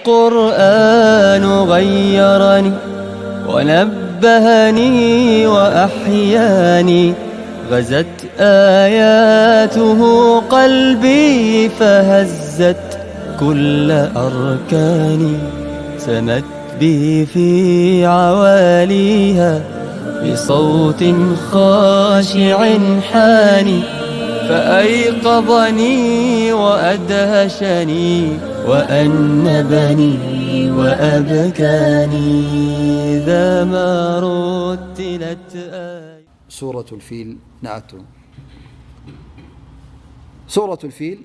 القرآن غيرني ونبهني وأحياني، غزت آياته قلبي فهزت كل أركاني، سمت بي في عواليها بصوت خاشع حاني، فأيقظني وأدهشني وأنبني وأبكاني، إذا ما رتلت آي سورة الفيل نأتو. سورة الفيل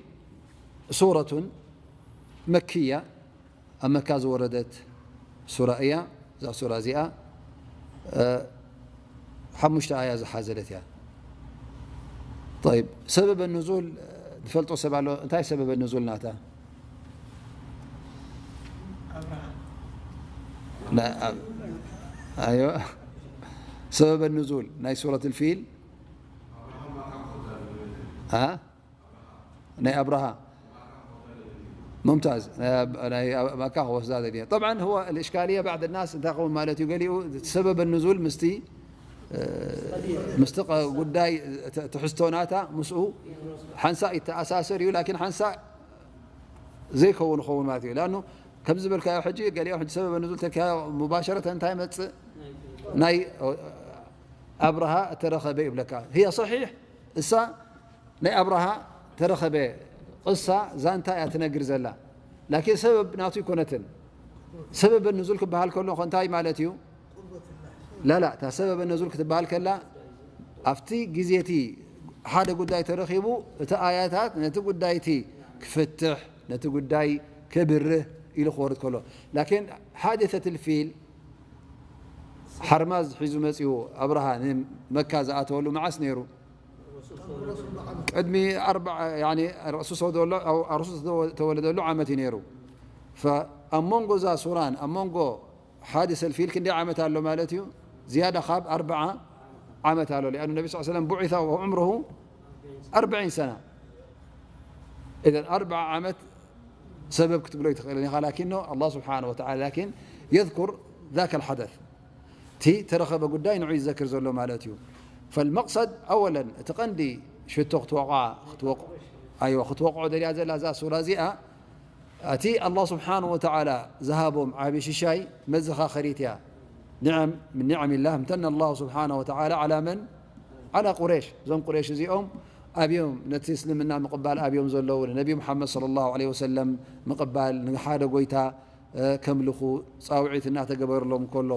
سورة مكية، ኣብ መካ ዝወረደት ሱራ እያ። እዛ ሱራ እዚኣ፣ እ፣ ሓሙሽተ ኣያ ዝሓዘለት እያ። ጠይብ፣ ሰበበ ንዙል፣ እ፣ ዝፈልጦ ሰብ ኣሎ? እንታይ ሰበበ ንዙል ናታ? ና-፣ ኣብ-፣ ኣይዋ። ሰበበ ንዙል ናይ ሱረት ልፊል፣ ኣ? ናይ ኣብርሃ። ሙምታዝ። ናይ ኣብ-፣ ናይ ኣብ-፣ መካ ክወስዳ ዘድልያ። ጠብዓን፣ ህወ ልእሽካልያ ባዕድ ናስ እንታይ ክኸውን ማለት እዩ? ገሊኡ ሰበበ ንዙል ምስቲ፣ እ፣ ምስቲ ቐ-፣ ጉዳይ ት-፣ ትሕዝቶ ናታ ምስኡ ሓንሳእ ይተኣሳሰር እዩ፣ ላኪን ሓንሳእ ዘይከውን ይኸውን ማለት እዩ። ለኣኑ ከምዚ ዝበልካዮ ሕጂ፣ ገሊኦም ሕጂ ሰበበ ንዙል ተልካዮ ሙባሸረተን እንታይ ይመጽእ? ናይ ኣብርሃ እተረኸበ ይብለካ። ህየ ሰሒሕ፣ እሳ ናይ ኣብርሃ ተረኸበ ቅሳ ዛንታ እያ ትነግር ዘላ። ላኪን ሰበብ ናቱ ኣይኮነትን። ሰበበ ንዙል ክበሃል ከሎ እንታይ ማለት እዩ? ላላ፣ እታ ሰበበ ንዙል ክትበሃል ከላ፣ ኣብቲ ግዜ እቲ ሓደ ጉዳይ ተረኺቡ፣ እቲ ኣያታት ነቲ ጉዳይ እቲ ክፍትሕ፣ ነቲ ጉዳይ ከብርህ ኢሉ ክወርድ ከሎ። ላኪን ሓዲሰት ልፊል፣ ሓርማዝ ሒዙ መጺኡ ኣብርሃ ንመካ ዝኣተወሉ መዓስ ነይሩ? ቅድሚ ኣርባ-፣ ያኒ ረሱል ሰው ተወለ-፣ ኣው-፣ ረሱል ተወ-፣ ተወለደሉ ዓመት እዩ ነይሩ። ፈ-፣ ኣብ መንጎ እዛ ሱራን ኣብ መንጎ ሓዲሰ ልፊል ክንደይ ዓመት ኣሎ ማለት እዩ? ዝያዳ ካብ ኣርብዓ ዓመት ኣሎ። ሊኣኑ ነቢ ስ ሰለም ቡዒሰ ወዑምሩሁ ኣርብዒን ሰና። ኢዘን ኣርብዓ ዓመት ሰበብ ክትብሎ ይትኽእልን ኢኻ። ላኪን ኖ፣ ኣላህ ስብሓነ ወተዓላ ላኪን የዝኩር ዛከ ልሓደት። እቲ ተረኸበ ጉዳይ ንዑ ይዘክር ዘሎ ማለት እዩ። ፈልመቕሰድ፣ ኣወለን፣ እቲ ቀንዲ ሽቶ ክትወቕዓ፣ ክትወቕ-፣ ኣይዋ፣ ክትወቕዖ ደልያ ዘላ እዛ ሱራ እዚኣ፣ እቲ ኣላህ ስብሓነ ወተዓላ ዝሃቦም ዓቢ ሽሻይ መዘኻኸሪት እያ። ንዕም፣ ምን ኒዕሚላህ፣ እምተነ ኣላሁ ስብሓነ ወተዓላ ዓላ መን? ዓላ ቁሬሽ። እዞም ቁሬሽ እዚኦም ኣብዮም ነቲ እስልምና ምቕባል ኣብዮም ዘለዉ፣ ንነቢ ሙሓመድ ሰለላሁ ዐለይሂ ወሰለም ምቕባል፣ ንሓደ ጎይታ፣ እ፣ ከምልኹ ጻውዒት እናተገበረሎም ከሎ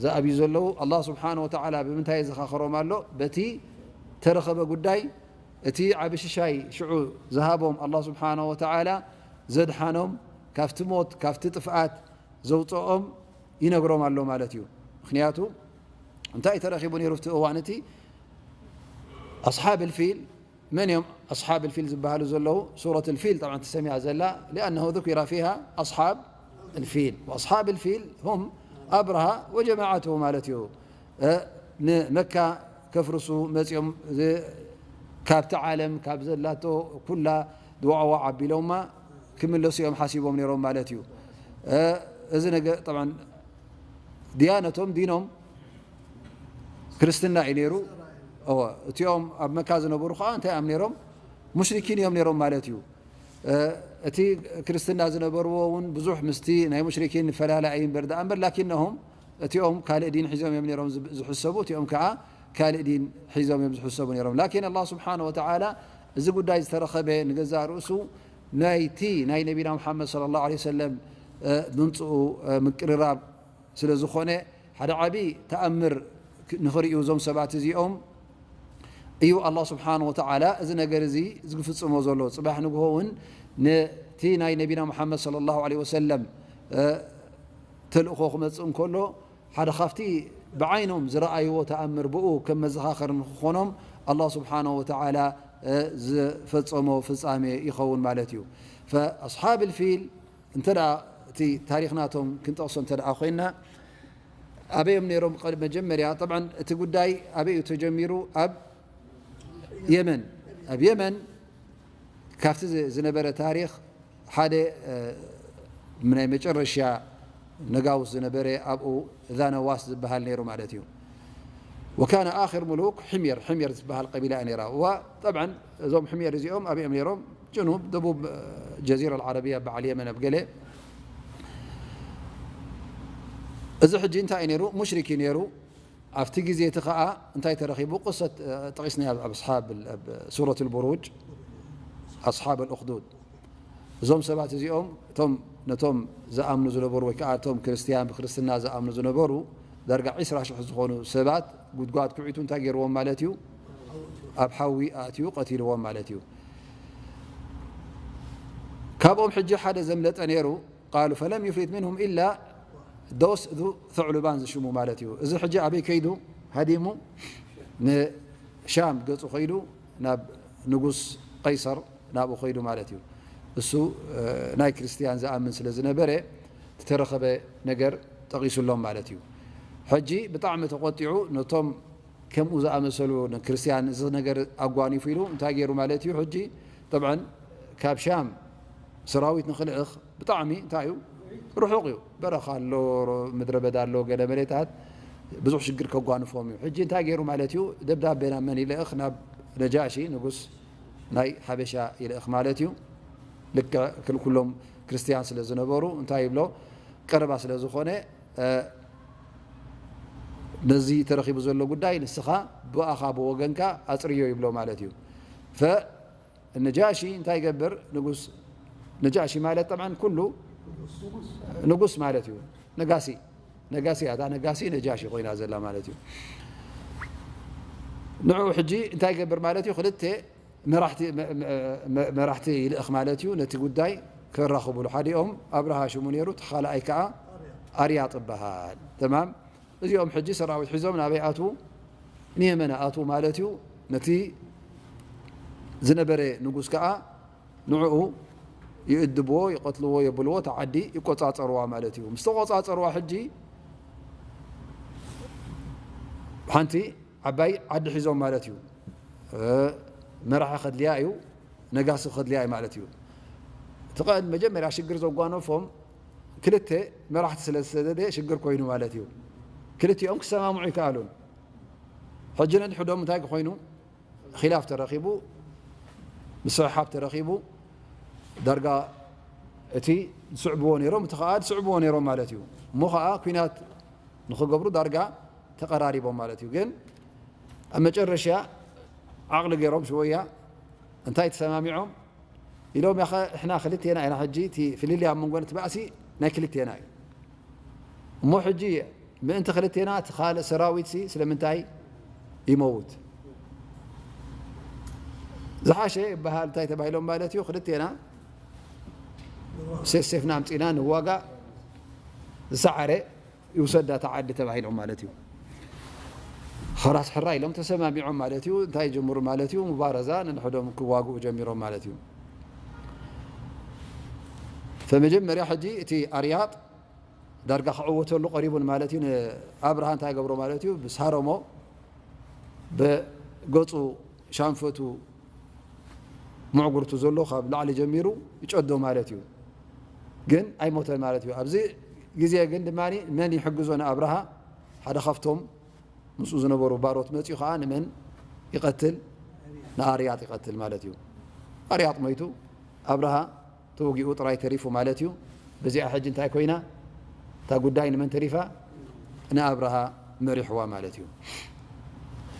ዝኣብዩ ዘለዉ፣ ኣላህ ስብሓነ ወተዓላ ብምንታይ የዘኻኸሮም ኣሎ? በቲ ተረኸበ ጉዳይ፣ እቲ ዓቢ ሽሻይ ሽዑ ዝሃቦም ኣላህ ስብሓነ ወተዓላ ዘድሓኖም፣ ካብቲ ሞት፣ ካብቲ ጥፍኣት ዘውፅኦም ይነግሮም ኣሎ ማለት እዩ። ምኽንያቱ እንታይ ተረኺቡ ነይሩ ኣብቲ እዋን እቲ? ኣስሓብ ልፊል። መን እዮም ኣስሓብ ልፊል ዝበሃሉ ዘለዉ? ሱረት ልፊል ጠብዓን ተሰሚያ ዘላ፣ ሊኣነሁ ذكر فيها ኣስሓብ ልፊል። ወኣስሓብ ልፊል ሁም ኣብርሃ ወጀማዓቱ ማለት እዩ። እ፣ ንመካ ከፍርሱ መፂኦም፣ ዝ-፣ ካብቲ ዓለም፣ ካብ ዘላቶ ኩላ ድዋዕዋዕ ኣቢሎማ ክምለሱ እዮም ሓሲቦም ነይሮም ማለት እዩ። እ፣ እዚ ነገ-፣ ጠብዓን ድያነቶም፣ ዲኖም ክርስትና እዩ ነይሩ። እወ፣ እቲኦም ኣብ መካ ዝነበሩ ከዓ እንታይ እዮም ነይሮም? ሙሽሪኪን እዮም ነይሮም ማለት እዩ። እ፣ እቲ ክርስትና ዝነበርዎ እውን ብዙሕ ምስቲ ናይ ሙሽሪኪን ይፈላለ እዩ እምበር ደኣ እምበር፣ ላኪነሁም እቲኦም ካልእ ዲን ሒዞም እዮም ነይሮም ዝብ-፣ ዝሕሰቡ፣ እቲኦም ከዓ ካልእ ዲን ሒዞም እዮም ዝሕሰቡ ነይሮም። ላኪን ኣላህ ስብሓነ ወተዓላ እዚ ጉዳይ ዝተረኸበ ንገዛእ ርእሱ ናይቲ ናይ ነቢና ሙሓመድ ሰለላሁ ዐለይሂ ወሰለም፣ እ፣ ምምፅኡ፣ እ፣ ምቅርራብ ስለ ዝኾነ፣ ሓደ ዓቢ ተኣምር ክ-፣ ንኽርእዩ እዞም ሰባት እዚኦም እዩ ኣላህ ስብሓነ ወተዓላ እዚ ነገር እዚ ዝፍጽሞ ዘሎ። ጽባሕ ንግሆ እውን ነቲ ናይ ነቢና ሙሓመድ ሰለላሁ ዐለይሂ ወሰለም፣ እ፣ ተልእኾ ክመጽእ እንከሎ፣ ሓደ ካብቲ ብዓይኖም ዝረኣይዎ ተኣምር ብኡ ከም መዘኻኸሪ ንክኾኖም ኣላህ ስብሓነ ወተዓላ፣ እ፣ ዝፈጸሞ ፍጻሜ ይኸውን ማለት እዩ። ፈኣስሓብ ልፊል እንተ ደኣ እቲ ታሪኽ ናቶም ክንጠቕሶ እንተ ደኣ ኮይንና፣ ኣበይ እዮም ነይሮም? ቀድ-፣ መጀመርያ፣ ጠብዓን፣ እቲ ጉዳይ ኣበይ እዩ ተጀሚሩ? ኣብ የመን። ኣብ የመን ካብቲ ዝ-፣ ዝነበረ ታሪኽ ሓደ፣ እ፣ ናይ መጨረሻ ነጋውስ ዝነበረ ኣብኡ እዛ ነዋስ ዝበሃል ነይሩ ማለት እዩ። ወካነ ኣኽር ሙሉክ ሕምየር፣ ሕምየር ዝበሃል ቀቢላ እያ ነይራ። ዋ፣ ጠብዓን እዞም ሕምየር እዚኦም ኣብኦም ነይሮም፣ ጅኑብ፣ ደቡብ ጀዚራ ዓረብያ፣ በዓል የመን ኣብ ገለ። እዚ ሕጂ እንታይ እዩ ነይሩ? ሙሽሪክ እዩ ነይሩ። ኣብቲ ግዜ እቲ ኸኣ እንታይ ተረኺቡ? ቅሰት፣ እ፣ ጠቒስና ኣብ፣ ኣብ ኣስሓብ፣ ኣብ ሱረት ኣልቡሩጅ፣ ኣስሓብ ኣልኡኽዱድ። እዞም ሰባት እዚኦም፣ እቶም፣ ነቶም ዝኣምኑ ዝነበሩ፣ ወይ ከኣ እቶም ክርስትያን ብክርስትና ዝኣምኑ ዝነበሩ፣ ዳርጋ ዒስራ ሽሕ ዝኾኑ ሰባት ጉድጓድ ኩዒቱ እንታይ ገይርዎም ማለት እዩ? ኣብ ሓዊ ኣእትዩ ቀቲልዎም ማለት እዩ። ካብኦም ሕጂ ሓደ ዘምለጠ ነይሩ። ቃሉ ፈለም ዩፍሊት ምንሁም ኢላ ዶስ ዙ ተዕሉባን ዝሽሙ ማለት እዩ። እዚ ሕጂ ኣበይ ከይዱ? ሃዲሙ ንሻም ገጹ ከይዱ ናብ ንጉስ ቀይሰር ናብኡ ከይዱ ማለት እዩ። እሱ፣ እ፣ ናይ ክርስትያን ዝኣምን ስለ ዝነበረ፣ ዝተረኸበ ነገር ጠቒሱሎም ማለት እዩ። ሕጂ ብጣዕሚ ተቖጢዑ፣ ነቶም ከምኡ ዝኣመሰሉ ንክርስትያን እዚ ነገር ኣጓኒፉ ኢሉ እንታይ ገይሩ ማለት እዩ? ሕጂ ጠብዓን ካብ ሻም ሰራዊት ንኽልእኽ ብጣዕሚ እንታይ እዩ? ርሑቕ እዩ። በረኻ ኣሎ፣ ምድረ በዳ ኣሎ፣ ገለ መሬታት ብዙሕ ሽግር ከጓንፎም እዩ። ሕጂ እንታይ ገይሩ ማለት እዩ? ደብዳቤ ናብ መን ይልእኽ? ናብ ነጃሺ ንጉስ ናይ ሓበሻ ይልእኽ ማለት እዩ። ልክዕ ክል-፣ ኩሎም ክርስትያን ስለ ዝነበሩ እንታይ ይብሎ? ቀረባ ስለ ዝኾነ፣ እ፣ ነዚ ተረኺቡ ዘሎ ጉዳይ ንስኻ ብኣኻ ብወገንካ ኣጽርዮ ይብሎ ማለት እዩ። ፈ-፣ ነጃሺ እንታይ ይገብር? ንጉስ ነጃሺ ማለት ጠብዓን ኩሉ ንጉስ ማለት እዩ። ነጋሲ፣ ነጋሲ እያ። እታ ነጋሲ ነጃሺ ኮይና ዘላ ማለት እዩ። ንዕኡ ሕጂ እንታይ ይገብር ማለት እዩ? ክልተ መራሕቲ፣ መ-፣ መ-፣ መ-፣ መራሕቲ ይልእኽ ማለት እዩ። ነቲ ጉዳይ ከራኽቡሉ፣ ሓዲኦም ኣብርሃ ሽሙ ነይሩ፣ እቲ ካልኣይ ከኣ ኣርያጥ ይበሃል። ተማም። እዚኦም ሕጂ ሰራዊት ሒዞም ናበይ ኣትዉ? ንየመን ኣትዉ ማለት እዩ። ነቲ ዝነበረ ንጉስ ከኣ ንዕኡ ይእድብዎ፣ ይቐትልዎ፣ የብልዎ፣ እታ ዓዲ ይቆጻጸርዋ ማለት እዩ። ምስ ተቆጻጸርዋ ሕጂ ሓንቲ ዓባይ ዓዲ ሒዞም ማለት እዩ። እ፣ መራሒ ከድልያ እዩ፣ ነጋሲ ከድልያ እዩ ማለት እዩ። እቲ ቀንዲ መጀመርያ ሽግር ዘጓነፎም ክልተ መራሕቲ ስለ ዝሰደደ ሽግር ኮይኑ ማለት እዩ። ክልቲኦም ክሰማምዑ ይከኣሉን። ሕጂ ነንሕዶም እንታይ ኮይኑ? ኺላፍ ተረኺቡ፣ ምስሕሓብ ተረኺቡ፣ ዳርጋ እቲ ዝስዕብዎ ነይሮም፣ እቲ ኸኣ ዝስዕብዎ ነይሮም ማለት እዩ። እሞ ኸኣ ኲናት ንኽገብሩ ዳርጋ ተቐራሪቦም ማለት እዩ። ግን ኣብ መጨረሻ ዓቕሊ ገይሮም ሽወያ እንታይ ተሰማሚዖም? ኢሎም፣ ያኸ እሕና ክልቴና ኢና፣ ሕጂ እቲ ፍልልይ ኣብ መንጎ እቲ ባእሲ ናይ ክልቴና እዩ። እሞ ሕጂ ምእንቲ ክልቴና እቲ ካልእ ሰራዊትሲ ስለምንታይ ይመውት? ዝሓሸ ይበሃል እንታይ ተባሂሎም ማለት እዩ? ክልቴና ሴፍ ሴፍና ኣምጺና ንዋጋእ፣ ዝሰዓረ ይውሰዳ እታ ዓዲ ተባሂሎም ማለት እዩ። ኸራስ ሕራ ኢሎም ተሰማሚዖም ማለት እዩ። እንታይ ይጀምሩ ማለት እዩ? ሙባረዛ ነንሕዶም ክዋግኡ ጀሚሮም ማለት እዩ። ፈመጀመርያ ሕጂ እቲ ኣርያጥ ዳርጋ ክዕወተሉ ቀሪቡን ማለት እዩ። ንኣብርሃ እንታይ ገብሮ ማለት እዩ? ብሳረሞ ብገጹ ሻንፈቱ ምዕጉርቱ ዘሎ ካብ ላዕሊ ጀሚሩ ይጨዶ ማለት እዩ። ግን ኣይሞተን ማለት እዩ። ኣብዚ ግዜ ግን ድማ መን ይሕግዞ ንኣብርሃ? ሓደ ካብቶም ምስኡ ዝነበሩ ባሮት መጺኡ ኸዓ ንመን ይቐትል? ንኣርያጥ ይቐትል ማለት እዩ። ኣርያጥ ሞይቱ፣ ኣብርሃ ተወጊኡ ጥራይ ተሪፉ ማለት እዩ። በዚኣ ሕጂ እንታይ ኮይና? እታ ጉዳይ ንመን ተሪፋ? ንኣብርሃ መሪሕዋ ማለት እዩ።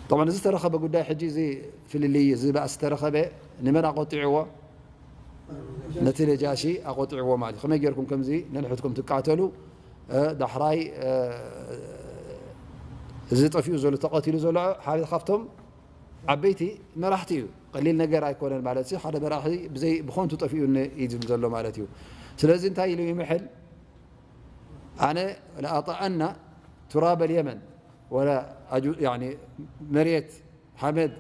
ጠብዓን እዚ ዝተረኸበ ጉዳይ ሕጂ፣ እዚ ፍልልይ፣ እዚ ባእሲ ዝተረኸበ ንመን ኣቆጢዕዎ? ነቲ ነጃሺ ኣቆጢዕዎ ማለት እዩ። ከመይ ጌርኩም ከምዚ ነንሕድኩም ትቃተሉ? እ፣ ዳሕራይ፣ እ፣ እዚ ጠፊኡ ዘሎ፣ ተቐቲሉ ዘሎ ሓደ ካብቶም ዓበይቲ መራሕቲ እዩ። ቀሊል ነገር ኣይኮነን ማለት እዩ። ሓደ መራሒ ብዘይ፣ ብኾንቱ ጠፊኡኒ እዩ ዝብል ዘሎ ማለት እዩ። ስለዚ እንታይ ኢሉ ይምሕል? ኣነ ለኣጠኣና ቱራበል የመን ወላ ኣጁ-፣ ያኒ መሬት ሓመድ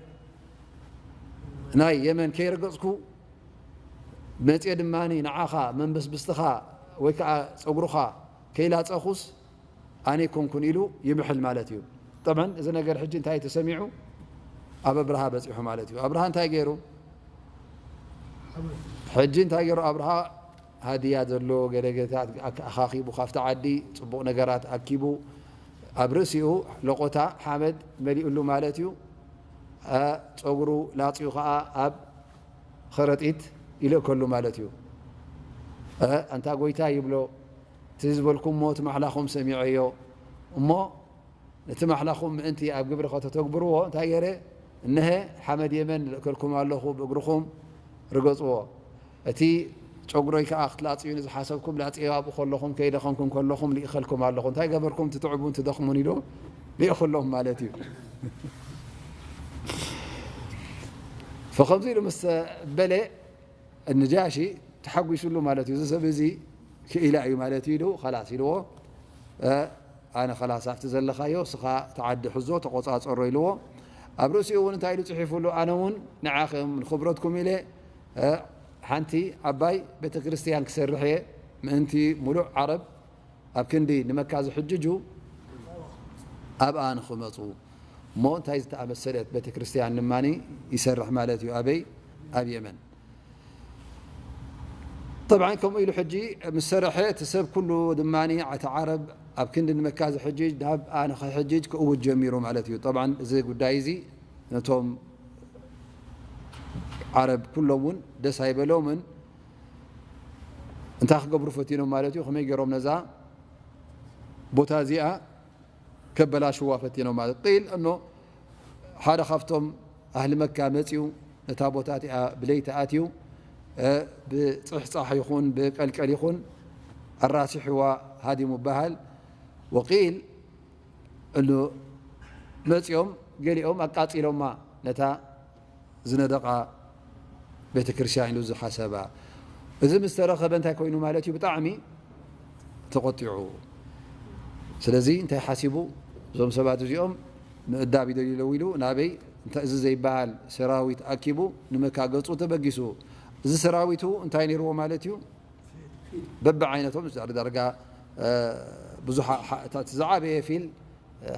ናይ የመን ከይረገጽኩ መጽየ ድማ ንዓኻ መንበስብስትኻ ወይ ከዓ ጸጉርኻ ከይላጸኹስ ኣነ ኣይኮንኩን ኢሉ ይምሕል ማለት እዩ። ጠብዐን እዚ ነገር ሕጂ እንታይ ተሰሚዑ? ኣብ ኣብርሃ በጺሑ ማለት እዩ። ኣብርሃ እንታይ ገይሩ? ሕጂ እንታይ ገይሩ ኣብርሃ? ሃድያ ዘሎ ገለገታት ኣክ-፣ ኣኻኺቡ ካብቲ ዓዲ ጽቡቕ ነገራት ኣኪቡ ኣብ ርእሲኡ ለቆታ ሓመድ መሊኡሉ ማለት እዩ። እ፣ ጸጉሩ ላጽዩ ኸኣ ኣብ ኸረጢት ይልእከሉ ማለት እዩ። እ፣ ኣንታ ጎይታ ይብሎ፣ እቲ ዝበልኩሞ እቲ ማሕላኹም ሰሚዐዮ እሞ ነቲ ማሕላኹም ምእንቲ ኣብ ግብሪ ከተተግብርዎ እንታይ ገይረ? እነሀ ሓመድ የመን ልእከልኩም ኣለኹ፣ ብእግርኹም ርገጽዎ። እቲ ጨጉሮይ ከኣ ክትላጽዩኒ ዝሓሰብኩም ላጽዮ ኣብኡ ከለኹም ከይደኸምኩም ከለኹም ልኢኸልኩም ኣለኹ። እንታይ ገበርኩም? ትትዕቡን ትደኽሙን ኢሉ ልኢኹሎም ማለት እዩ። ፈኸምዚ ኢሉ ምስ በለ፣ ነጃሺ ተሓጒሱሉ ማለት እዩ። እዚ ሰብ እዚ ክኢላ እዩ ማለት እዩ ኢሉ፣ ኸላስ ኢልዎ። እ፣ ኣነ ኸላስ ኣብቲ ዘለኻዮ እስኻ እቲ ዓዲ ሕዞ ተቖጻጸሮ ኢልዎ። ኣብ ርእሲኡ እውን እንታይ ኢሉ ጽሒፉሉ? ኣነ እውን ንዓኹም ንኽብረትኩም ኢለ፣ እ፣ ሓንቲ ዓባይ ቤተክርስትያን ክሰርሕ እየ፣ ምእንቲ ሙሉእ ዓረብ ኣብ ክንዲ ንመካ ዝሕጅጁ ኣብኣ ንኽመጹ። እሞ እንታይ ዝተኣመሰለት ቤተክርስትያን ድማ ይሰርሕ ማለት እዩ። ኣበይ? ኣብ የመን። ጠብዓን ከምኡ ኢሉ ሕጂ ምስ ሰረሐ፣ እቲ ሰብ ኩሉ ድማ፣ እቲ ዓረብ ኣብ ክንዲ ንመካ ዝሕጅጅ ናብ ኣነ ክሕጅጅ ክእውጅ ጀሚሩ ማለት እዩ። ጠብዓን እዚ ጉዳይ እዚ ነቶም ዓረብ ኩሎም እውን ደስ ኣይበሎምን። እንታይ ክገብሩ ፈቲኖም ማለት እዩ? ከመይ ገይሮም ነዛ ቦታ እዚኣ ከበላሽዋ ፈቲኖም ማለት። ቂል እኖ ሓደ ካብቶም ኣህሊ መካ መጽዩ ነታ ቦታ እቲኣ ብለይቲ ኣትዩ፣ እ፣ ብጽሕጻሕ ይኹን ብቀልቀል ይኹን ኣራሲሕዋ ሃዲሙ በሃል። ወቂል እሉ መጽዮም ገሊኦም ኣቃጺሎማ ነታ ዝነደቓ ቤተክርስትያን ኢሉ ዝሓሰባ። እዚ ምስ ተረኸበ እንታይ ኮይኑ ማለት እዩ? ብጣዕሚ ተቖጢዑ። ስለዚ እንታይ ሓሲቡ? እዞም ሰባት እዚኦም ምእዳብ ይደልዩ ኣለዉ ኢሉ ናበይ እንተ-፣ እዚ ዘይበሃል ሰራዊት ኣኪቡ ንመካ ገጹ ተበጊሱ። እዚ ሰራዊቱ እንታይ ነይርዎ ማለት እዩ? በብዓይነቶም ዳርጋ፣ እ፣ ብዙሓ-፣ ሓ-፣ እታ-፣ እቲ ዝዓበየ ፊል፣ እ፣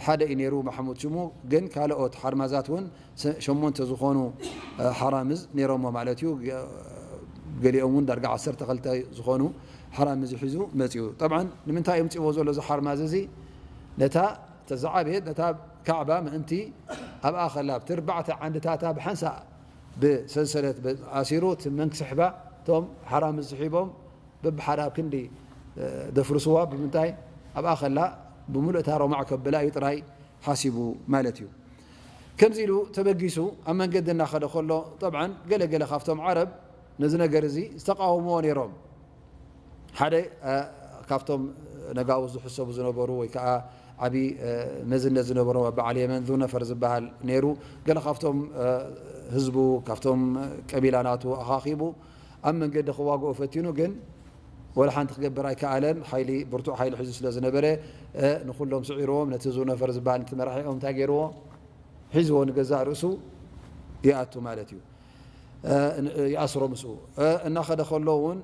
ሓደ እዩ ነይሩ፣ ማሕሙድ ሽሙ። ግን ካልኦት ሓርማዛት እውን ሰ-፣ ሸሞንተ ዝኾኑ፣ እ፣ ሓራምዝ ነይሮሞ ማለት እዩ። ገ-፣ ገሊኦም እውን ዳርጋ ዓሰርተ ክልተ ዝኾኑ ሓራምዝ ሒዙ መጺኡ። ጠብዓን ንምንታይ እዩ ምጽእዎ ዘሎ እዚ ሓርማዝ እዚ? ነታ፣ እታ ዝዓበየት፣ ነታ ካዕባ ምእንቲ ኣብኣ ከላ፣ ኣብቲ ኣርባዕተ ዓንድታታ ብሓንሳእ ብሰንሰለት ብ-፣ ኣሲሩ፣ እቲ መንክስሕባ፣ እቶም ሓራምዝ ስሒቦም፣ በብሓደ ኣብ ክንዲ፣ እ፣ ደፍርስዋ። ብምንታይ? ኣብኣ ከላ ብምሉእ እታ ሮማዕ ከብላ እዩ ጥራይ ሓሲቡ ማለት እዩ። ከምዚ ኢሉ ተበጊሱ ኣብ መንገዲ እናኸደ ከሎ፣ ጠብዓን ገለ ገለ ካብቶም ዓረብ ነዚ ነገር እዚ ዝተቃወምዎ ነይሮም። ሓደ፣ እ፣ ካብቶም ነጋውስ ዝሕሰቡ ዝነበሩ ወይ ከዓ ዓቢ፣ እ፣ መዝነት ዝነበሮም ኣብ በዓል የመን ዙነፈር ዝበሃል ነይሩ። ገለ ካብቶም፣ እ፣ ህዝቡ፣ ካብቶም ቀቢላ ናቱ ኣኻኺቡ ኣብ መንገዲ ክዋግኦ ፈቲኑ፣ ግን ወላ ሓንቲ ክገብር ኣይከኣለን። ሓይሊ፣ ብርቱዕ ሓይሊ ሒዙ ስለ ዝነበረ፣ እ፣ ንኹሎም ስዒርዎም፣ ነቲ ዙነፈር ዝበሃል ነቲ መራሒኦም እንታይ ገይርዎ? ሒዝዎ ንገዛእ ርእሱ ይኣቱ ማለት እዩ። እ፣ ን-፣ ይኣስሮ ምስኡ። እ፣ እናኸደ ከሎ እውን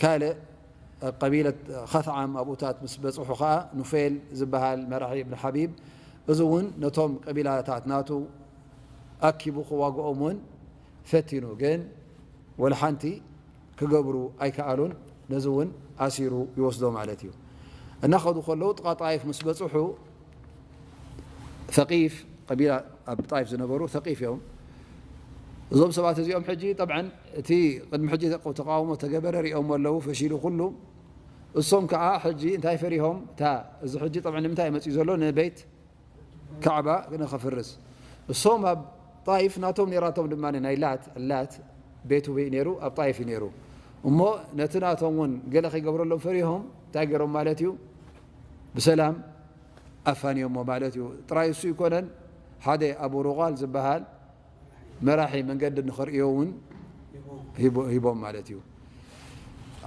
ካልእ ቀቢለት ኸትዓም ኣብኡታት ምስ በጽሑ ኸኣ ኑፌል ዝበሃል መራሒ እብን ሓቢብ፣ እዚ እውን ነቶም ቀቢላታት ናቱ ኣኪቡ ክዋግኦም እውን ፈቲኑ፣ ግን ወላ ሓንቲ ክገብሩ ኣይከኣሉን። ነዚ እውን ኣሲሩ ይወስዶ ማለት እዩ። እናኸዱ ከለዉ ጥቓ ጣይፍ ምስ በጽሑ፣ ሰቂፍ ቀቢላ ኣብ ጣይፍ ዝነበሩ ሰቂፍ እዮም። እዞም ሰባት እዚኦም ሕጂ ጠብዓን እቲ ቅድሚ ሕጂ ተቃውሞ ተገበረ ሪኦም ኣለዉ፣ ፈሺሉ ኩሉ። እሶም ከዓ ሕጂ እንታይ ፈሪሆም? እታ፣ እዚ ሕጂ ጠብዓን ንምንታይ መፅኡ ዘሎ? ንቤት ካዕባ ንኸፍርስ። እሶም ኣብ ጣይፍ ናቶም ነይራቶም ድማ ናይ ላት፣ ላት ቤቱ ነይሩ፣ ኣብ ጣይፍ እዩ ነይሩ። እሞ ነቲ ናቶም እውን ገለ ከይገብረሎም ፈሪሆም እንታይ ገይሮም ማለት እዩ? ብሰላም ኣፋንዮሞ ማለት እዩ። ጥራይ እሱ ይኮነን፣ ሓደ ኣቡ ሩቓል ዝበሃል መራሒ መንገዲ ንኸርእዮ እውን ሂቦ-፣ ሂቦም ማለት እዩ።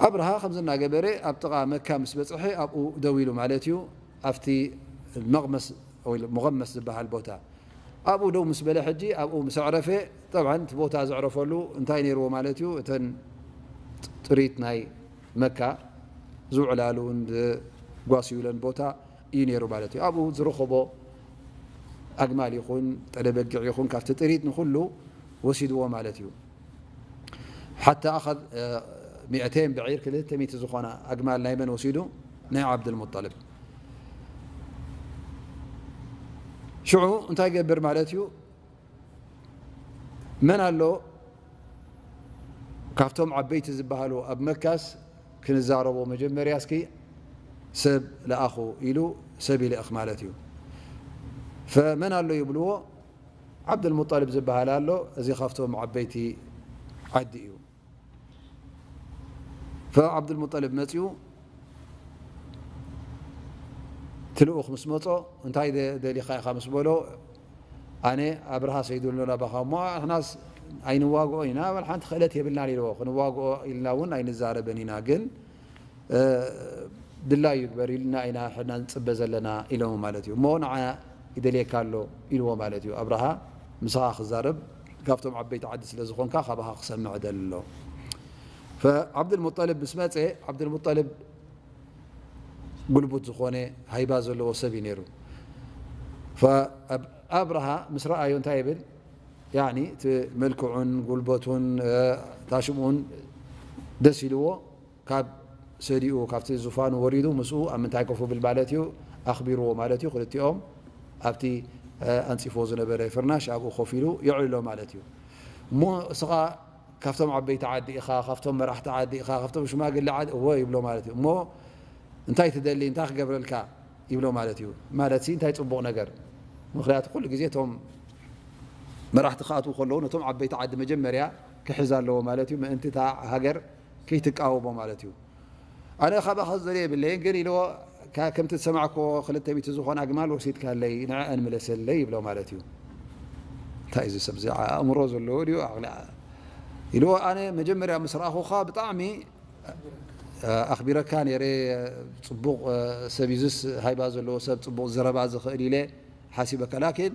ኣብርሃ ከምዚ እናገበረ ኣብ ጥቓ መካ ምስ በጽሐ ኣብኡ ደው ኢሉ ማለት እዩ። ኣብቲ መቕመስ ወይ ሙቐመስ ዝበሃል ቦታ ኣብኡ ደው ምስ በለ ሕጂ ኣብኡ ምስ ኣዕረፈ፣ ጠብዓን እቲ ቦታ ዘዕረፈሉ እንታይ ነይርዎ ማለት እዩ? እተን ጥሪት ናይ መካ ዝውዕላሉን ዝጓስዩለን ቦታ እዩ ነይሩ ማለት እዩ። ኣብኡ ዝረኸቦ ኣግማል ይኹን ጠለበጊዕ ይኹን ካብቲ ጥሪት ንኹሉ ወሲድዎ ማለት እዩ። ሓታ ኣኸዝ፣ እ፣ ሚእተይን ብዒር ክልተ ሚእቲ ዝኾና ኣግማል ናይ መን ወሲዱ? ናይ ዓብዱልሙጠልብ። ሽዑ እንታይ ገብር ማለት እዩ? መን ኣሎ ካብቶም ዓበይቲ ዝበሃሉ ኣብ መካስ ክንዛረቦ መጀመርያ እስኪ ሰብ ለኣኹ ኢሉ ሰብ ይልእኽ ማለት እዩ። ፈመን ኣሎ ይብልዎ? ዓብዱልሙጠልብ ዝበሃል ኣሎ። እዚ ካብቶም ዓበይቲ ዓዲ እዩ። ፈዓብዱልሙጠልብ መፅኡ ትልኡኽ ምስ መፆ እንታይ ደ- ደሊኻ ኢኻ ምስ በሎ ኣነ ኣብርሃ ሰይዱልና ባኻ እሞ ንሕናስ ኣይንዋግኦ ኢና በል ሓንቲ ክእለት የብልናን ኢልዎ። ክንዋግኦ ኢልና እውን ኣይንዛረበን ኢና ግን ድላዩ ይግበር ኢልና ኢና ሕና ንፅበ ዘለና ኢሎሞ ማለት እዩ። እሞ ንዓ ይደልየካ ኣሎ ኢልዎ ማለት እዩ። ኣብርሃ ምሳኻ ክዛረብ ካብቶም ዓበይቲ ዓዲ ስለ ዝኾንካ ካባኻ ክሰምዕ ደሊ ኣሎ። ፈዓብዱልሙጠልብ ምስ መፀ ዓብዱልሙጠልብ ጉልቡት ዝኾነ ሃይባ ዘለዎ ሰብ እዩ ነይሩ። ፈኣብ- ኣብርሃ ምስ ረኣዮ እንታይ ይብል? ያኒ እቲ መልክዑን ጉልበቱን ታሽምኡን ደስ ኢልዎ ካብ ሰዲኡ ካብቲ ዙፋኑ ወሪዱ ምስኡ ኣብ ምንታይ ኮፍ ብል ማለት እዩ ኣኽቢርዎ ማለት እዩ። ክልቲኦም ኣብቲ ኣንፂፎ ዝነበረ ፍርናሽ ኣብኡ ኮፍ ኢሉ የዕልሎ ማለት እዩ። እሞ እስኻ ካብቶም ዓበይቲ ዓዲ ኢኻ፣ ካብቶም መራሕቲ ዓዲ ኢኻ፣ ካብቶም ሽማግለ ዓዲ እወ ይብሎ ማለት እዩ። እሞ እንታይ ትደሊ እንታይ ክገብረልካ ይብሎ ማለት እዩ። ማለት እንታይ ፅቡቕ ነገር ምክንያቱ ኩሉ ግዜ እቶም መራሕቲ ክኣትዉ ከለዉ ነቶም ዓበይቲ ዓዲ መጀመርያ ክሕዝ ኣለዎ ማለት እዩ። ምእንቲ እታ ሃገር ከይትቃወሞ ማለት እዩ። ኣነ ካባኻ ዝደልዮ የብለይን ግን ኢልዎ ከምቲ ዝሰማዕኮ ክልተ ሚእቲ ዝኾን ኣግማል ወሲድካለይ ንዐአን ምለሰለይ ይብሎ ማለት እዩ። እንታይ እዚ ሰብ እዚ ኣእምሮ ዘለዎ ድዩ ኣቕሊ ኢልዎ ኣነ መጀመርያ ምስ ረኣኹኻ ብጣዕሚ ኣኽቢረካ ነይረ። ፅቡቕ ሰብ እዩዝስ ሃይባ ዘለዎ ሰብ ፅቡቕ ዘረባ ዝኽእል ኢለ ሓሲበካ ላኪን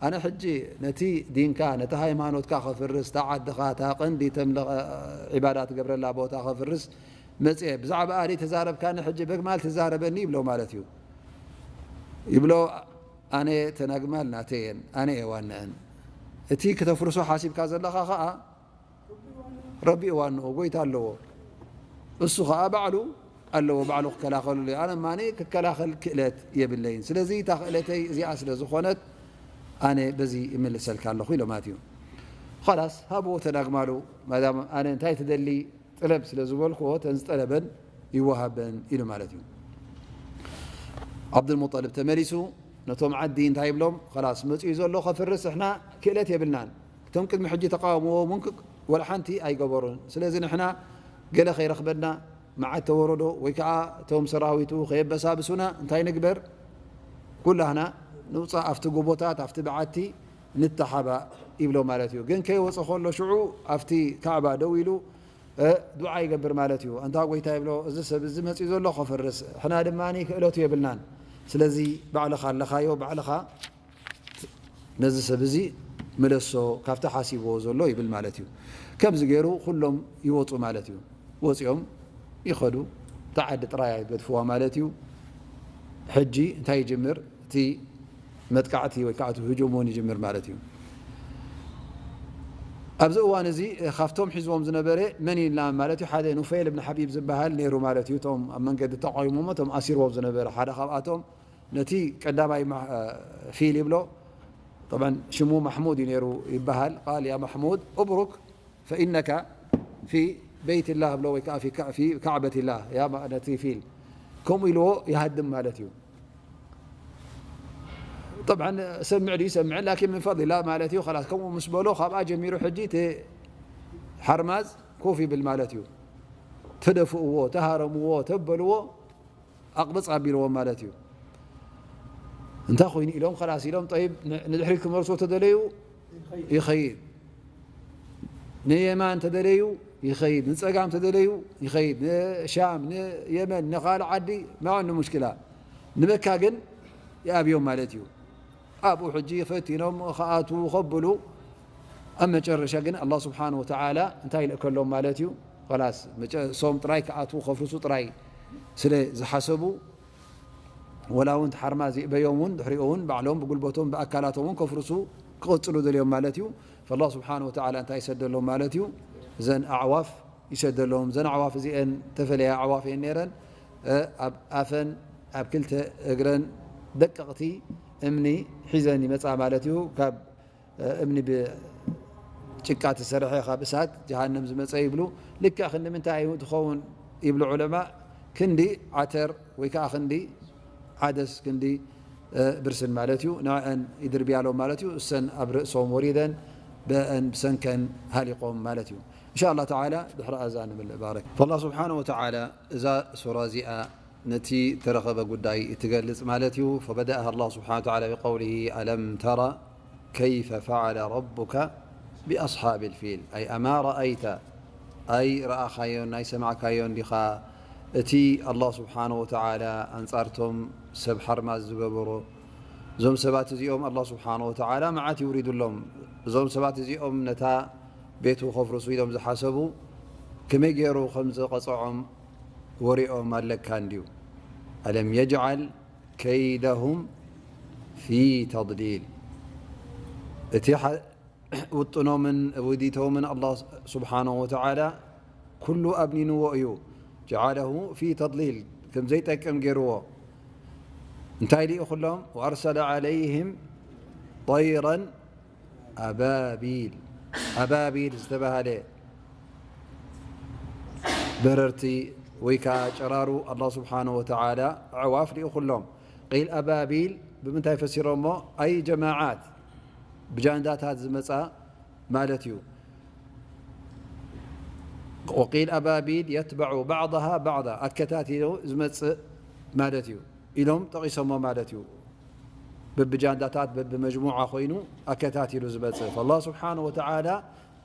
ኣነ ሕጂ ነቲ ዲንካ ነቲ ሃይማኖትካ ከፍርስ እታ ዓድኻ እታ ቀንዲ ተምልኸ ዒባዳ ትገብረላ ቦታ ከፍርስ መፅአ ብዛዕባ ኣደ ተዛረብካኒ ሕጂ በግማል ትዛረበኒ ይብሎ ማለት እዩ። ይብሎ ኣነ ተናግማል ናተየን ኣነ እየ ዋንአን እቲ ክተፍርሶ ሓሲብካ ዘለኻ ከዓ ረቢ ዋንኦ ጎይታ ኣለዎ። እሱ ከዓ ባዕሉ ኣለዎ ባዕሉ ክከላኸሉ ኣነ ማኒ ክከላኸል ክእለት የብለይን ስለዚ እታ ክእለተይ እዚኣ ስለ ዝኾነት ኣነ በዚ ይምልሰልካ ኣለኹ ኢሎ ማለት እዩ። ላስ ሃብዎ ተዳግማሉ ማዳም ኣነ እንታይ ትደሊ ጥለብ ስለ ዝበልክዎ ተን ዝጠለበን ይወሃበን ኢሉ ማለት እዩ። ዓብዱልሙጠልብ ተመሊሱ ነቶም ዓዲ እንታይ ይብሎም ላስ መፅኡ ዘሎ ከፍርስ ሕና ክእለት የብልናን እቶም ቅድሚ ሕጂ ተቃወምዎ እውን ወላ ሓንቲ ኣይገበሩን ስለዚ ንሕና ገለ ከይረኽበና መዓት ተወረዶ ወይ ከዓ እቶም ሰራዊቱ ከየበሳብሱና እንታይ ንግበር ኩላህና ንውፃእ ኣብቲ ጎቦታት ኣብቲ በዓቲ ንተሓባእ ይብሎ ማለት እዩ። ግን ከይወፀ ከሎ ሽዑ ኣብቲ ካዕባ ደው ኢሉ ዱዓ ይገብር ማለት እዩ። ኣንታ ጎይታ ይብሎ እዚ ሰብ እዚ መፅኡ ዘሎ ከፍርስ ሕና ድማ ክእለቱ የብልናን ስለዚ ባዕልኻ ኣለኻዮ ባዕልኻ ነዚ ሰብ እዚ ምለሶ ካብቲ ሓሲብዎ ዘሎ ይብል ማለት እዩ። ከምዚ ገይሩ ኩሎም ይወፁ ማለት እዩ። ወፂኦም ይኸዱ እታ ዓዲ ጥራይ ገድፍዋ ማለት እዩ። ሕጂ እንታይ ይጅምር እቲ መጥቃዕቲ ወይ ከዓ ህጁም እውን ይጅምር ማለት እዩ። ኣብዚ እዋን እዚ ካብቶም ሒዝዎም ዝነበረ መን ኢልና ማለት እዩ ሓደ ኑፈይል ብን ሓቢብ ዝበሃል ነይሩ ማለት እዩ። እቶም ኣብ መንገዲ ተቃዊሞሞ እቶም ኣሲርዎም ዝነበረ ሓደ ካብኣቶም ነቲ ቀዳማይ ፊል ይብሎ ሽሙ ማሕሙድ እዩ ነይሩ ይበሃል ቃል ያ ማሕሙድ እብሩክ ፈኢነካ ፊ በይትላህ ብሎ ወይ ከዓ ካዕበትላህ ነቲ ፊል ከምኡ ኢልዎ ይሃድም ማለት እዩ። ጠብዓ ሰምዕ ድዩ ይሰምዕን ላኪን ምን ፈضሊላ ማለት እዩ ላስ ከምኡ ምስ በሎ ካብኣ ጀሚሩ ሕጂ እቲ ሓርማዝ ኮፍ ይብል ማለት እዩ። ተደፍእዎ ተሃረምዎ ተበልዎ ኣቕብፅ ኣቢልዎም ማለት እዩ። እንታይ ኮይኑ ኢሎም ኸላስ ኢሎም ጠይብ ንድሕሪት ክመልሶ ተደለዩ ይኸይድ ንየማን ተደለዩ ይኸይድ ንፀጋም ተደለዩ ይኸይድ ንሻም ንየመን ንኻልእ ዓዲ ማዕኑ ሙሽኪላ ንመካ ግን ይኣብዮም ማለት እዩ። ኣብኡ ሕጂ ፈቲኖም ከኣትዉ ከብሉ ኣብ መጨረሻ ግን ኣላ ስብሓን ወተዓላ እንታይ ይልእከሎም ማለት እዩ። ላስ ሶም ጥራይ ክኣትዉ ከፍርሱ ጥራይ ስለ ዝሓሰቡ ወላ እውን ሓርማ ዚእበዮም እውን ድሕሪኡ እውን ባዕሎም ብጉልበቶም ብኣካላቶም እውን ከፍርሱ ክቕፅሉ ደልዮም ማለት እዩ። ኣላ ስብሓን ወተዓላ እንታይ ይሰደሎም ማለት እዩ። እዘን ኣዕዋፍ ይሰደሎም። እዘን ኣዕዋፍ እዚአን ተፈለያ ኣዕዋፍ እየን ነይረን። እ፣ ኣብ ኣፈን ኣብ ክልተ እግረን ደቀቕቲ እምኒ ሒዘን ይመጻ ማለት እዩ። ካብ፣ እ፣ እምኒ ብጭቃ ተሰርሐ፣ ካብ እሳት ጀሃነም ዝመጸ ይብሉ። ልክዕ ክንዲ ምንታይ እዩ ትኸውን ይብሉ ዑለማ? ክንዲ ዓተር ወይ ከዓ ክንዲ ዓደስ፣ ክንዲ፣ እ፣ ብርስን ማለት እዩ። ንዕአን ይድርብያሎም ማለት እዩ። እሰን ኣብ ርእሶም ወሪደን ብአን ብሰንከን ሃሊቆም ማለት እዩ። እንሻ ኣላህ ተዓላ ድሕሪ ኣዛ ንምልእ። ባረክ። ፈላህ ስብሓነ ወተዓላ እዛ ሱራ እዚኣ ነቲ ተረኸበ ጉዳይ እትገልጽ ማለት እዩ። ፈበደአሃ ኣላህ ስብሓነ ወተዓላ ብቀውሊሂ፣ "ኣለም ተረ ከይፈ ፈዓለ ረቡከ ቢኣስሓብል ፊል?" ኣይ ኣማ ረኣይተ፣ ኣይ ረኣኻዮን ናይ ሰማዕካዮን ዲኻ እቲ ኣላህ ስብሓነ ወተዓላ ኣንጻርቶም ሰብ ሓርማዝ ዝገበሮ? እዞም ሰባት እዚኦም ኣላህ ስብሓነ ወተዓላ መዓት ይውሪዱሎም። እዞም ሰባት እዚኦም ነታ ቤቱ ከፍርሱ ኢሎም ዝሓሰቡ ከመይ ገይሩ ከም ዝቐጽዖም ወሪኦም ኣለካ እንድዩ። ኣለም የጅዓል ከይደሁም ፊ ተድሊል። እቲ ሓ-፣ ውጥኖምን ውዲቶምን ኣላህ ስብሓነሁ ወተዓላ ኩሉ ኣብኒንዎ እዩ። ጀዓለሁ ፊ ተድሊል፣ ከም ዘይጠቅም ገይርዎ። እንታይ ልኢኹሎም? ወኣርሰለ ዓለይህም ጠይረን ኣባቢል። ኣባቢል ዝተባሃለ በረርቲ ወይ ከዓ ጨራሩ ኣላህ ስብሓነሁ ወተዓላ ኣዕዋፍ ልኢኹሎም። ቂል ኣባቢል ብምንታይ ፈሲሮሞ? ኣይ ጀማዓት፣ ብጃንዳታት ዝመጻ ማለት እዩ። ወቂል ኣባቢል የትበዑ ባዕضሃ ባዕض፣ ኣከታቲሉ ዝመጽእ ማለት እዩ ኢሎም ጠቒሶሞ ማለት እዩ። በብጃንዳታት በብመጅሙዓ ኮይኑ ኣከታቲሉ ዝመጽእ። ፈላህ ስብሓነሁ ወተዓላ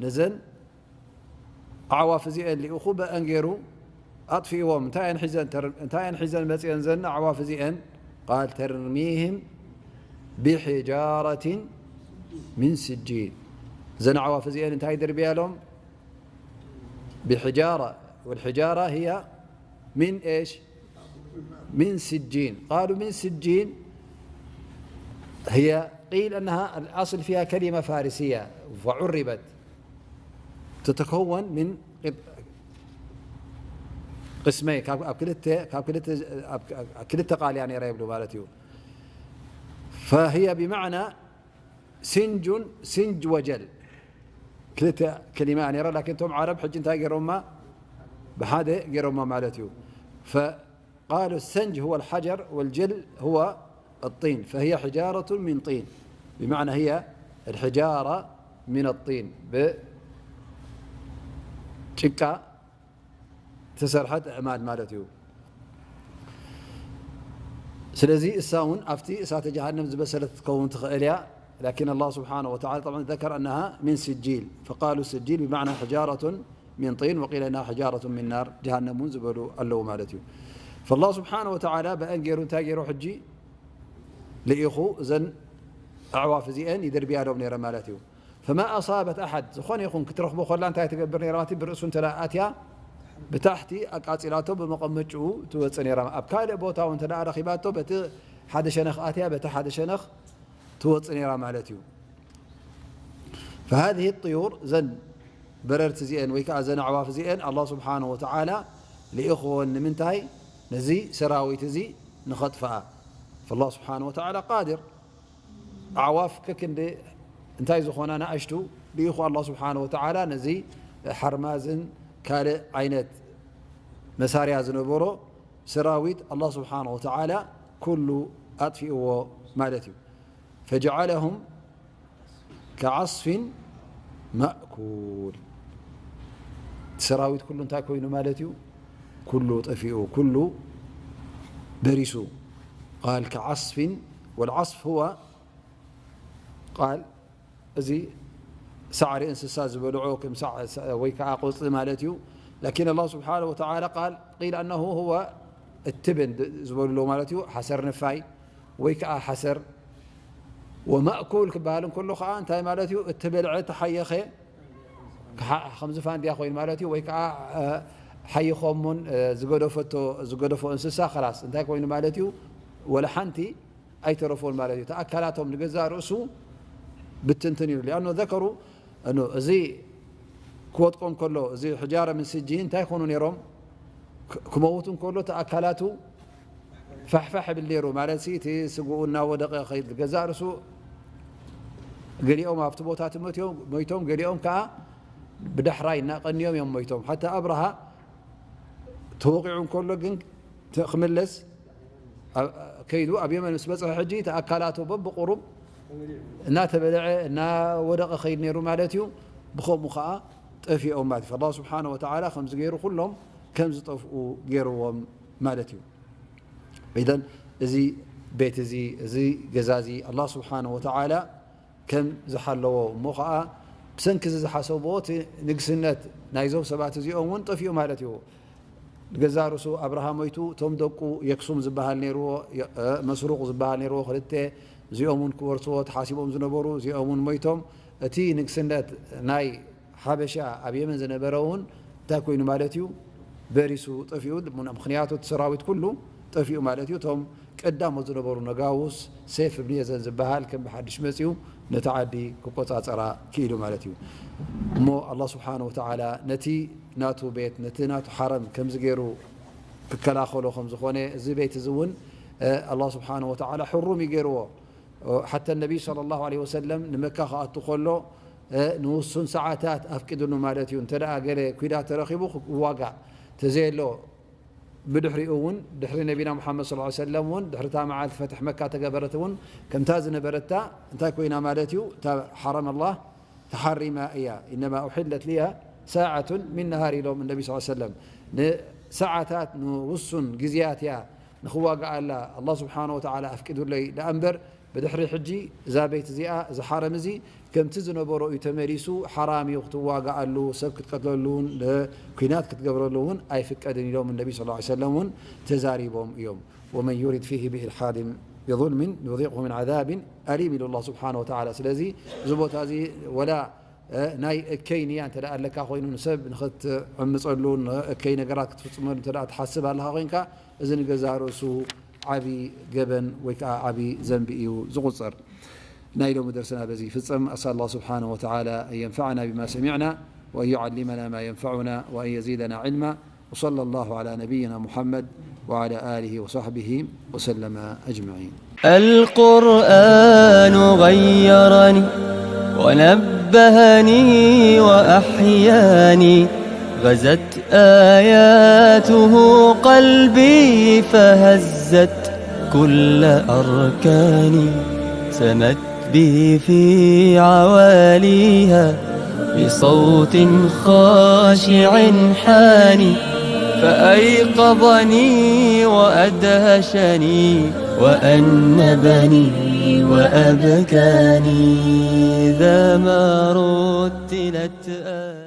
ነዘን ኣዕዋፍ እዚአን ልኢኹ በአን ገይሩ ኣጥፊእዎም። እንታይ እየን ሒዘን ተር-፣ እንታይ እየን ሒዘን መፅየን ዘን ኣዕዋፍ እዚአን? ቃል ተርሚህም ብሕጃረትን ሚን ስጂል። እዘን ኣዕዋፍ እዚአን እንታይ ድርብያሎም? ብሕጃራ። ወልሕጃራ ህያ ሚን ኤሽ? ሚን ስጂን። ቃሉ ሚን ስጂን ህያ ቂል ኣነሃ ኣልኣስል ፊሃ ከሊማ ፋሪስያ ፈዑሪበት። تتكون من قسمين، ካብ፣ ኣብ ክልተ፣ ካብ ክልተ፣ ኣብ፣ ኣብ ክልተ ቃል እያ ነይራ ይብሉ ማለት እዩ። فهي بمعنى سنج، سنج وجل، ክልተ ከሊማ እያ ነይራ። ላኪን እቶም ዓረብ ሕጂ እንታይ ገይሮማ? ብሓደ ገይሮማ ማለት እዩ። فقالوا السنج هو الحجر والجل هو الطين، فهي حجارة من طين، بمعنى هي الحجارة من الطين، ብጭቃ ተሰርሐት ኣዕማድ ማለት እዩ። ስለዚ እሳ እውን ኣብቲ እሳተ ጀሃነም ዝበሰለት ክትከውን ትኽእል እያ። ላኪን ኣላህ ስብሓነሁ ወተዓላ ጠብዓን ዘከረ ኣነሃ ሚን ስጂል፣ ፈቃሉ ስጂል ብማዕና ሕጃረቱን ሚን ጢን ወቂለ ኢነሃ ሕጃረቱን ሚን ናር፣ ጀሃነም እውን ዝበሉ ኣለዉ ማለት እዩ። ፈላህ ስብሓነሁ ወተዓላ ብአን ገይሩ እንታይ ገይሩ ሕጂ ልኢኹ እዘን ኣዕዋፍ እዚአን ይድርብያሎም ነይረ ማለት እዩ። ፈማ ኣሳበት ኣሓድ፣ ዝኾነ ይኹን ክትረኽቦ ከላ እንታይ ትገብር ነይራ ማለት እዩ? ብርእሱ እንተ ደኣ ኣትያ ብታሕቲ ኣቃጺላቶ ብመቐመጭኡ ትወጽእ ነይራ። ኣብ ካልእ ቦታ እውን እንተ ደኣ ረኺባቶ በቲ ሓደ ሸነኽ ኣትያ በቲ ሓደ ሸነኽ ትወጽእ ነይራ ማለት እዩ። فهذه الطيور፣ እዘን በረርቲ እዚአን ወይ ከዓ እዘን ኣዕዋፍ እዚአን ኣላህ ስብሓነሁ ወተዓላ ልኢኽወን ንምንታይ? ነዚ ሰራዊት እዚ ንኸጥፍኣ። فالله سبحانه وتعالى قادر። ኣዕዋፍ ከክንዲ እንታይ ዝኾና ንኣሽቱ ልኢኹ ኣላህ ስብሓነሁ ወተዓላ ነዚ ሓርማዝን ካልእ ዓይነት መሳርያ ዝነበሮ ሰራዊት ኣላህ ስብሓነሁ ወተዓላ ኩሉ ኣጥፊእዎ ማለት እዩ። فجعلهم كعصف مأكول። እቲ ሰራዊት ኩሉ እንታይ ኮይኑ ማለት እዩ? ኩሉ ጠፊኡ፣ ኩሉ በሪሱ። قال كعصف، والعصف هو قال እዚ ሳዕሪ እንስሳ ዝበልዖ ከም ሳዕ-፣ ሳ-፣ ወይ ከዓ ቆፅሊ ማለት እዩ። ላኪን ኣላህ ስብሓነሁ ወተዓላ ቃል ቂል ኣነሁ ሁወ እትብን ድ-፣ ዝበልዎ ማለት እዩ። ሓሰር ንፋይ ወይ ከዓ ሓሰር ወማእኩል ክበሃል እንከሎ ከዓ እንታይ ማለት እዩ? እትበልዐ፣ እተሓየኸ፣ ክሓ-፣ ከምዚ ፋንድያ ኮይኑ ማለት እዩ። ወይ ከዓ፣ እ፣ ሓይኾም እውን፣ እ፣ ዝገደፈቶ፣ ዝገደፎ እንስሳ ኸላስ እንታይ ኮይኑ ማለት እዩ? ወላ ሓንቲ ኣይተረፎን ማለት እዩ። ተኣካላቶም ንገዛእ ርእሱ ብትንትን ኢሉ። ሊኣኖ ዘከሩ፣ እኖ፣ እዚ ክወጥቆም ከሎ፣ እዚ ሕጃረ ምን ስጂን እንታይ ይኾኑ ነይሮም? ክ-፣ ክመውት እንከሎ እቲ ኣካላቱ ፋሕፋሕ ይብል ነይሩ። ማለት ሲ፣ እቲ ስግኡ እናወደቐ ኸይድ፣ ገዛእ ርእሱ ገሊኦም ኣብቲ ቦታ እቲ ሞይቶም፣ ሞይቶም፣ ገሊኦም ከዓ ብዳሕራይ እናቐንዮም እዮም ሞይቶም። ሓታ ኣብርሃ ተወቒዑ እንከሎ ግን ተ-፣ ክምለስ ኣብ-፣ ከይዱ ኣብ የመን ምስ በጽሐ ሕጂ እቲ ኣካላቱ በብቁሩብ እናተበልዐ እናወደቐ ኸይድ ነይሩ ማለት እዩ። ብኸምኡ ኸዓ ጠፊኦም ማለት እዩ። ኣላህ ስብሓነ ወተዓላ ከምዚ ገይሩ ኩሎም ከም ዝጠፍኡ ገይርዎም ማለት እዩ። ኢዘን እዚ ቤት እዚ፣ እዚ ገዛ እዚ ኣላህ ስብሓነ ወተዓላ ከም ዝሓለዎ እሞ ኸዓ ብሰንኪ እዚ ዝሓሰብዎ እቲ ንግስነት ናይዞም ሰባት እዚኦም እውን ጠፊኡ ማለት እዩ። ንገዛ ርእሱ ኣብርሃ ሞይቱ፣ እቶም ደቁ የክሱም ዝበሃል ነይርዎ፣ የ-፣ እ፣ መስሩቕ ዝበሃል ነይርዎ፣ ክልተ፣ እዚኦም እውን ክወርስዎ ተሓሲቦም ዝነበሩ፣ እዚኦም እውን ሞይቶም። እቲ ንግስነት ናይ ሓበሻ ኣብ የመን ዝነበረ እውን እንታይ ኮይኑ ማለት እዩ? በሪሱ ጠፊኡ። ምኽንያቱ እቲ ሰራዊት ኩሉ ጠፊኡ ማለት እዩ። እቶም ቀዳሞት ዝነበሩ ነጋውስ፣ ሴፍ እብን የዘን ዝበሃል ከም ብሓድሽ መጺኡ ነቲ ዓዲ ክቆጻጸራ ክኢሉ ማለት እዩ። እሞ ኣላህ ስብሓነ ወተዓላ ነቲ ናቱ ቤት፣ ነቲ ናቱ ሓረም ከምዚ ገይሩ ክከላኸሎ ከም ዝኾነ፣ እዚ ቤት እዚ እውን፣ እ፣ ኣላህ ስብሓነ ወተዓላ ሕሩም እዩ ገይርዎ። እ፣ ሓታ ነቢይ ሰለላሁ ዐለይሂ ወሰለም ንመካ ክኣቱ ከሎ፣ እ፣ ንውሱን ሰዓታት ኣፍቂድሉ ማለት እዩ። እንተ ደኣ ገለ ኲናት ተረኺቡ ክዋጋእ፣ ተዘየሎ ብድሕሪኡ እውን፣ ድሕሪ ነቢና ሙሓመድ ሰለላሁ ዐለይሂ ወሰለም እውን፣ ድሕሪ እታ መዓልቲ ፈትሒ መካ ተገበረት እውን፣ ከምታ ዝነበረታ እንታይ ኮይና ማለት እዩ? እታ ሓረም ኣላህ ተሓሪማ እያ። ኢነማ ኡሒለት ሊያ ሳዓቱን ሚን ነሃር ኢሎም ነቢ ሰለላሁ ዐለይሂ ወሰለም። ንሰዓታት፣ ንውሱን ግዜያት እያ ንኽዋግኣላ ኣላህ ስብሓነ ወተዓላ ኣፍቂዱለይ ደኣ እምበር፣ ብድሕሪ ሕጂ እዛ ቤት እዚኣ፣ እዚ ሓረም እዚ ከምቲ ዝነበሮ እዩ ተመሊሱ፣ ሓራም እዩ ክትዋግኣሉ፣ ሰብ ክትቀትለሉ እውን፣ ለ-፣ ኲናት ክትገብረሉ እውን ኣይፍቀድን ኢሎም ነቢ ሰለላሁ ዐለይሂ ወሰለም እውን ተዛሪቦም እዮም። ወመን ዩሪድ ፊሂ ብኢልሓድን ብظልምን ኑዚቅሁ ምን ዓዛብን ኣሊም ኢሉ ኣላህ ስብሓነ ወተዓላ። ስለዚ እዚ ቦታ እዚ ወላ እ፣ ናይ እከይ ንያ እንተ ደኣ ኣለካ ኮይኑ፣ ንሰብ ንኽትዕምጸሉ፣ ንእከይ ነገራት ክትፍጽመሉ እንተ ደኣ ትሓስብ ኣለኻ ኮይንካ፣ እዚ ንገዛእ ርእሱ ዓቢ ገበን ወይ ከኣ ዓቢ ዘንቢ እዩ ዝቑጸር። ናይ ሎሚ ደርስና በዚ ይፍጸም። أسأل الله سبحانه وتعالى أن ينفعنا بما سمعنا وأن يعلمنا ما ينفعنا وأن يزيدنا علما. وصلى الله على نبينا محمد وعلى آله وصحبه وسلم أجمعين. القرآن غيرني ونبهني وأحياني، غزت آياته قلبي فهزت كل أركاني، سمت به في عواليها بصوت خاشع حاني، فأيقظني وأدهشني وأنبني وأبكاني، إذا ما رتلت آية